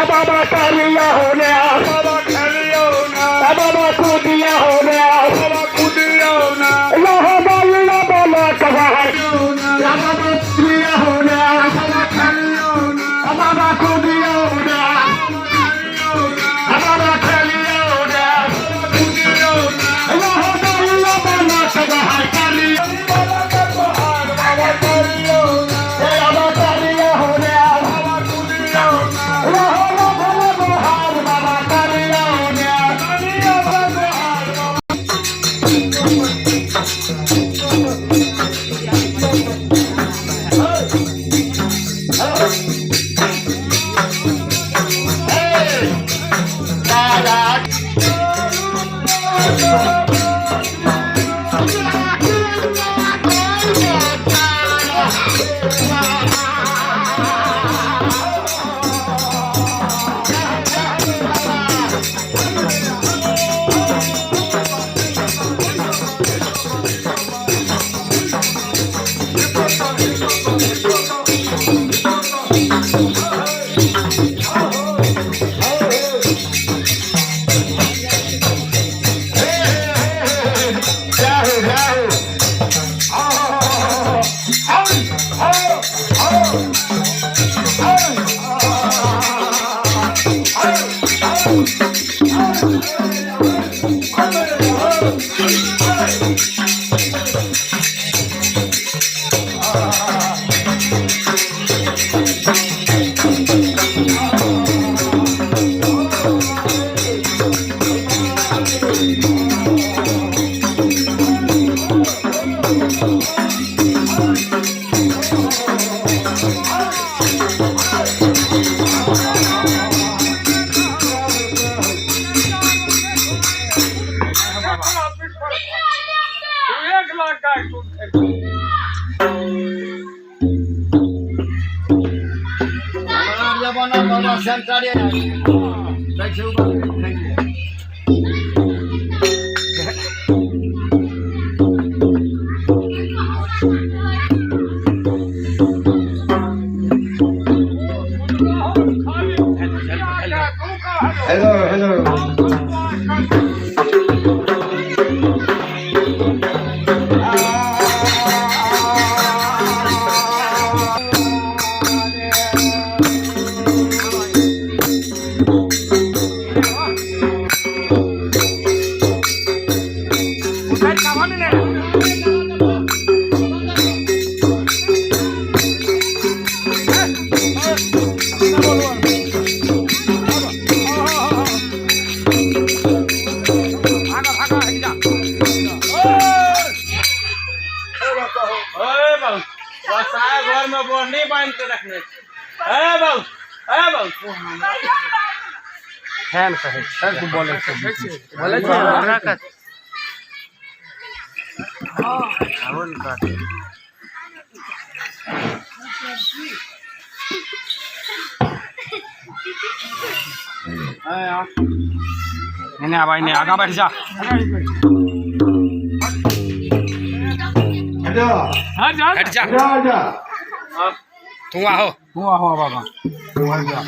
बाबा कालिया हो गया, बाबा खालियो ना, बाबा कुदिया हो गया, बाबा कुदियो ना, लोहो बोलो बोलो कबार, ना बाबा कुदिया हो गया, बाबा खालियो ना, बाबा कुदिया हो गया, खालियो ना, बाबा खालिया हो गया, कुदियो ना, लोहो बोलो बोलो कबार। 1 लाख गाय दूध खरीद। हमरा जमाना बाबा सेंटरे दै छै, उ बात नहीं है। Hello hello. उधर का ने। भागा भागा हट जा। ओए बाबू, बसाए घर में बोरनी बांध के रखने छै। ए बाबू, ए बाबू। फैन कहै छै तू, बोलै छै, बोलै छै हमरा का। नहीं आवा, नहीं, आगा बैठ जा। हेलो। हट जा, हट जा। राजा। तू आहो, तू आहो बाबा, तू हट जा।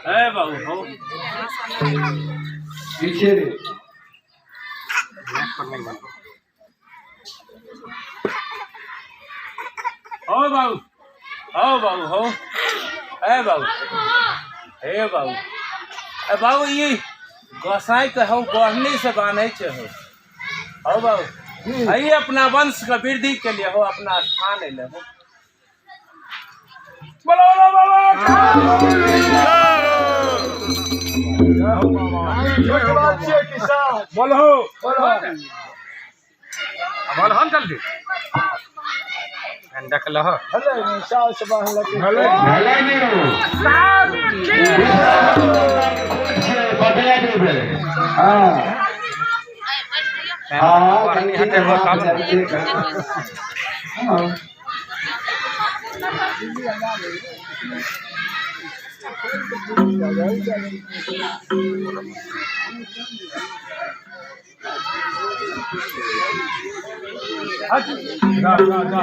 ए बाबू हो। पीछे रे। हो बाबू, हो बाबू, हो। ए बाबू, हे बाबू, ए बाबू, ई गोसाई के हो गोहनी से बांधे छै हो। हो बाबू, ई अपना वंश के वृद्धि के लिए हो, अपना स्थान एले हो। बोलो बोलो बाबा। बोलो बोलो, हम जल्दी देख लहो। भले नहीं बदला देबै। हाँ हाँ। नहीं हटे हो तब। हाँ। जा जा जा।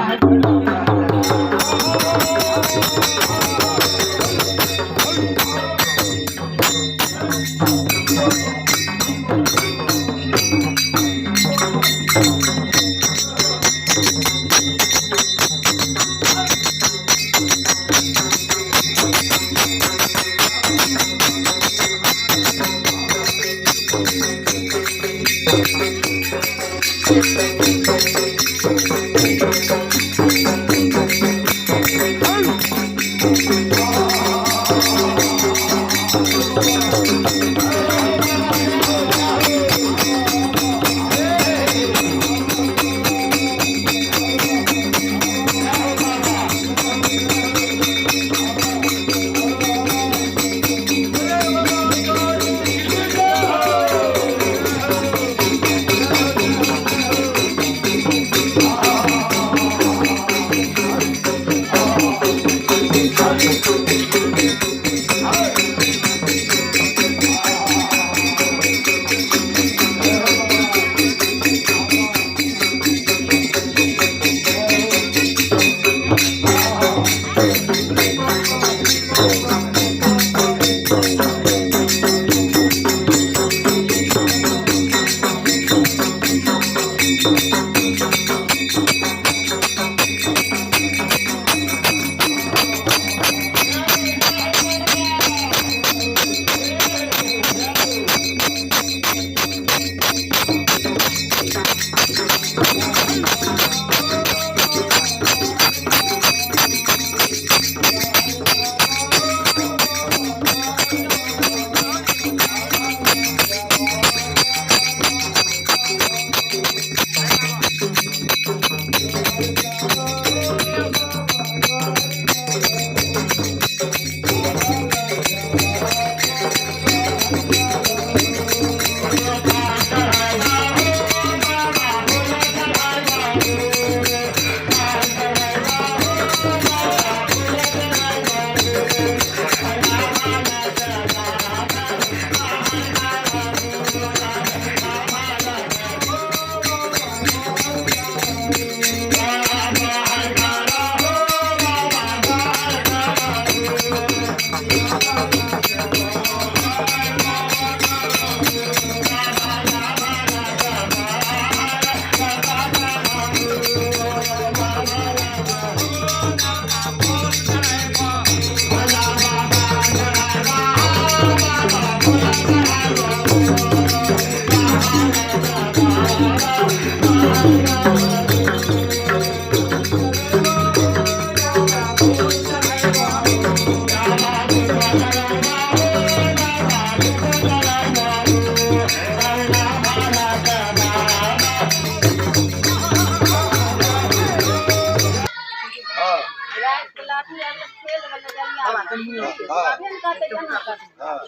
तबे ने कहतै केना करतै। आब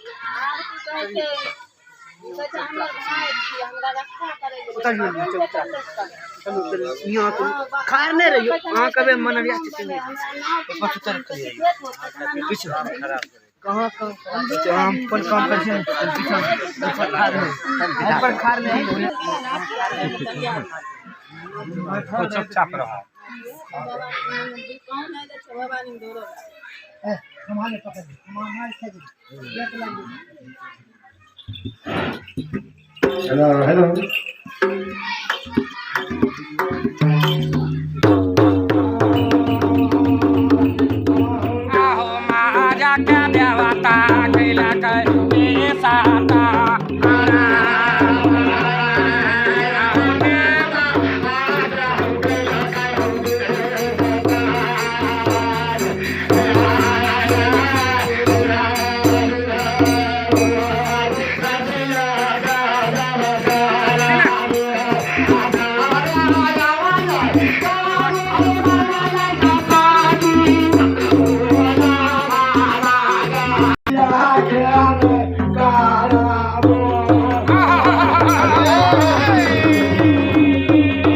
की कहै छै, कहै छै हमर भाय छी, हमरा रक्षा करै लए। तबे ने चललै खार नहि रहियो अहाँ कभी मनरिया छथिन। कहाँ कहाँ हम अपन काम करै छी, पीछा खार नहीं, हम पर खार नहीं। चुपचाप रहो। कौन है छै बाबा नहीं दौड़ो। Hello hello. आहो महाराजा के देवता कैलक ए साता।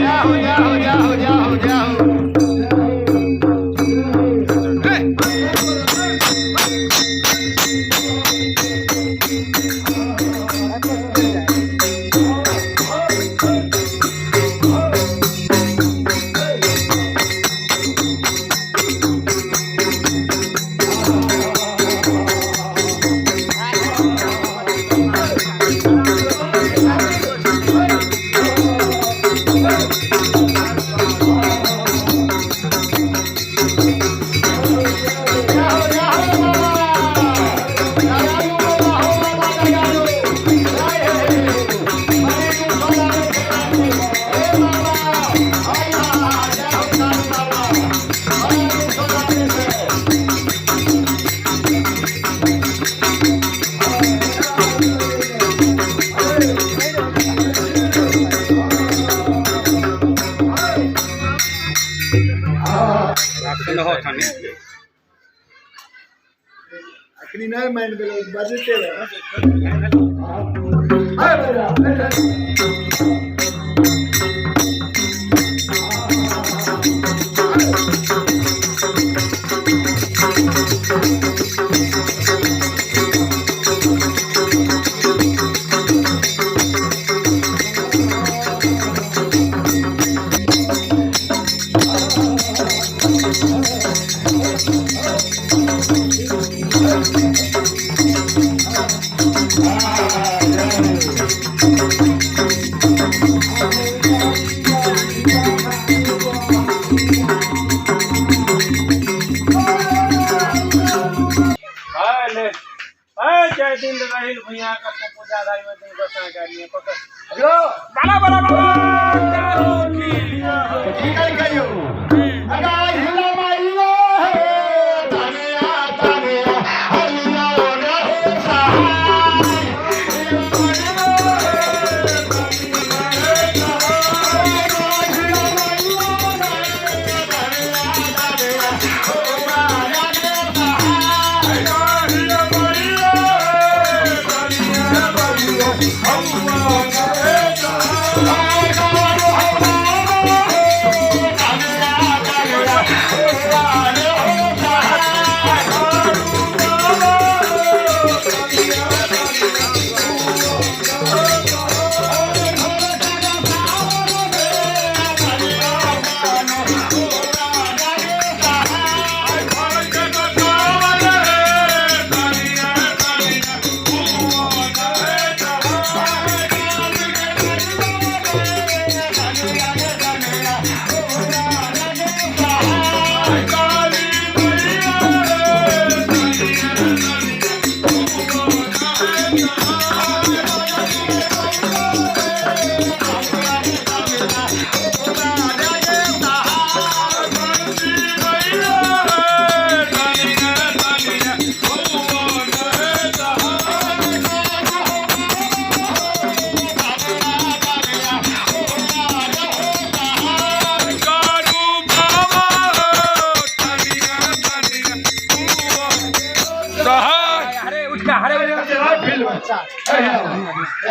जाओ जाओ जाओ जाओ जाओ। सुनहो तनी। अखनी नहीं मान गेलै, बजते रहे। हाय ले हाय, जय दिन रहिल भैया का तो पूजा दाई में दिन गोसाई गाड़ी पकड़। हेलो। बाला बाला बाला करो की। की करियो अगाई हिला माइलो हे तानिया तानिया हरिया रहे सहाय। Oh,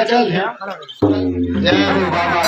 चल जय हो बाबा।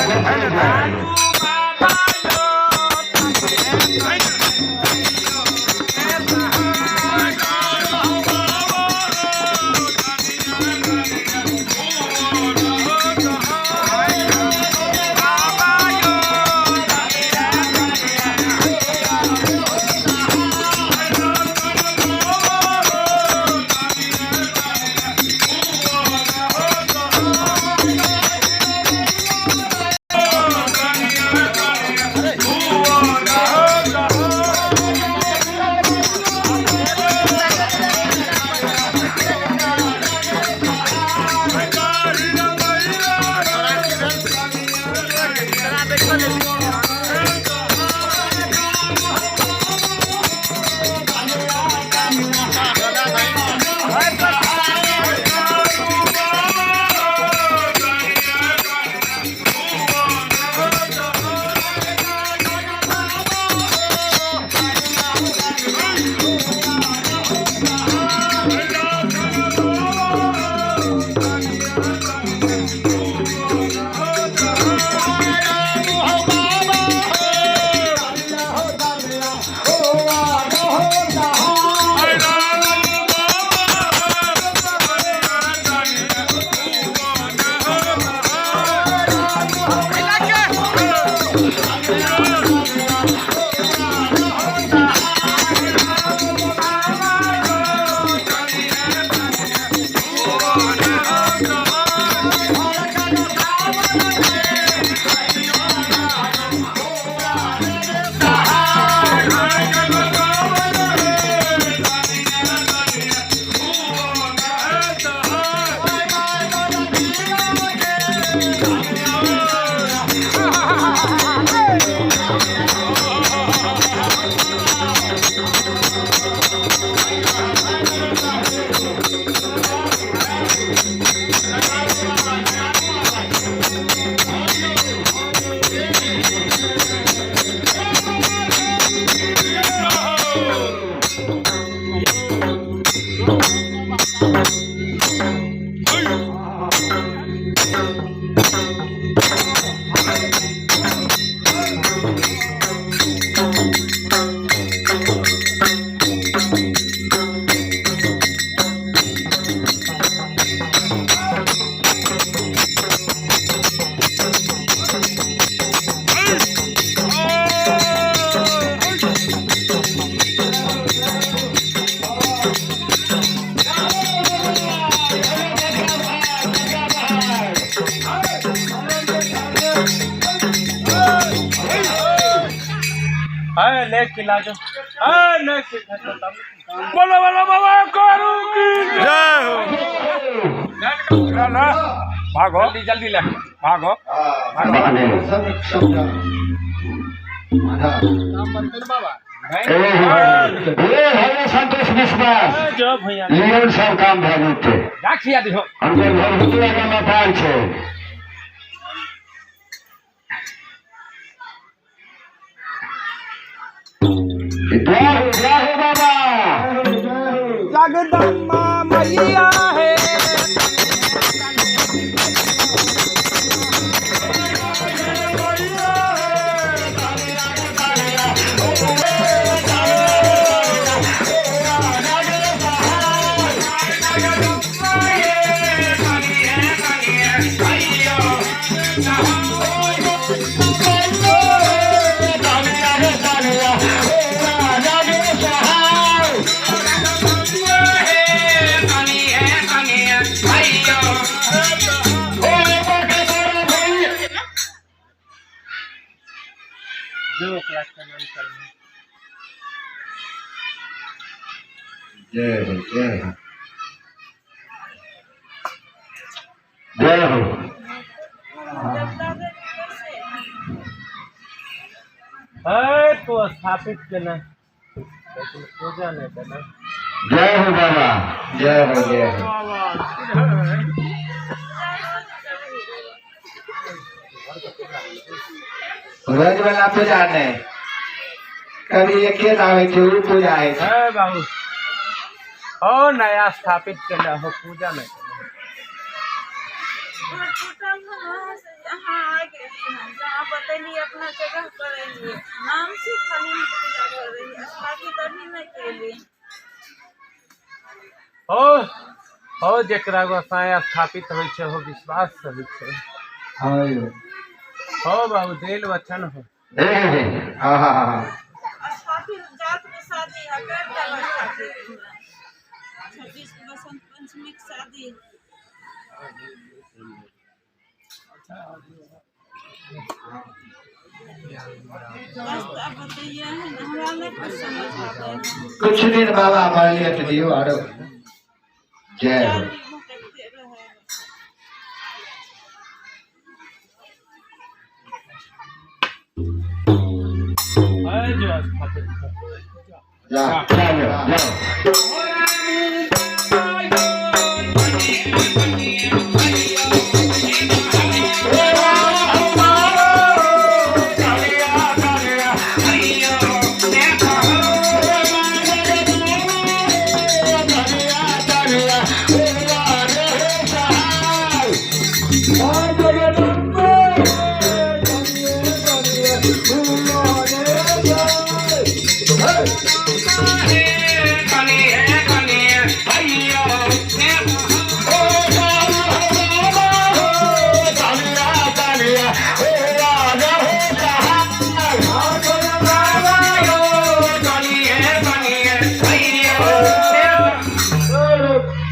बोलो बोलो बाबा करू की जय हो। भागो जल्दी जल्दी ले भागो। संतोष विश्वास लियन सब काम भए जेतै। राखिया दिहो हमको भगवती आगाँ पार छै। जय हो जय हो बाबा जगदम्बा मैया है। जय हो जय हो जय हो। है तो स्थापित केना लेकिन पूजा नहीं केना। जय हो बाबा जय हो जय हो। रोज वाला पूजा नहीं कभी एक आवे छै उ पूजा है। है बाबू हो नया स्थापित केना हो पूजा नहीं केना। एलियै, अपना जगह पर एलियै। नाम से खाली हम पूजा कर रही, स्थापित अभी नहीं केली। हो हो, जेकरा गोसाई स्थापित होइ छै हो विश्वास से होइ छै। हाँ यौ। हो बाबू, देल वचन हो। हे हे, हाँ हाँ हाँ। स्थापित जात में शादी है, कर देब स्थापित। हमरा 26 के बसंत पंचमी के शादी है। बस तो अब बताइए है ना, हमरा नहीं कुछ समझ आबै है। कुछ दिन बाबा मरलिए तऽ दियौ आरो। जय हो। चार दिन भटकते रहे। है जो स्थापित कर। जाओ जाओ जाओ।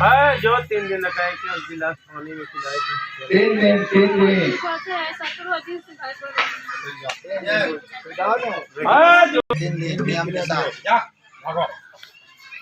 है जो 3 दिन का एक एक गिलास पानी में पिलाई दी। 3 दिन, 3 दिन। है जो 3 दिन नियम के साथ। जा भागो।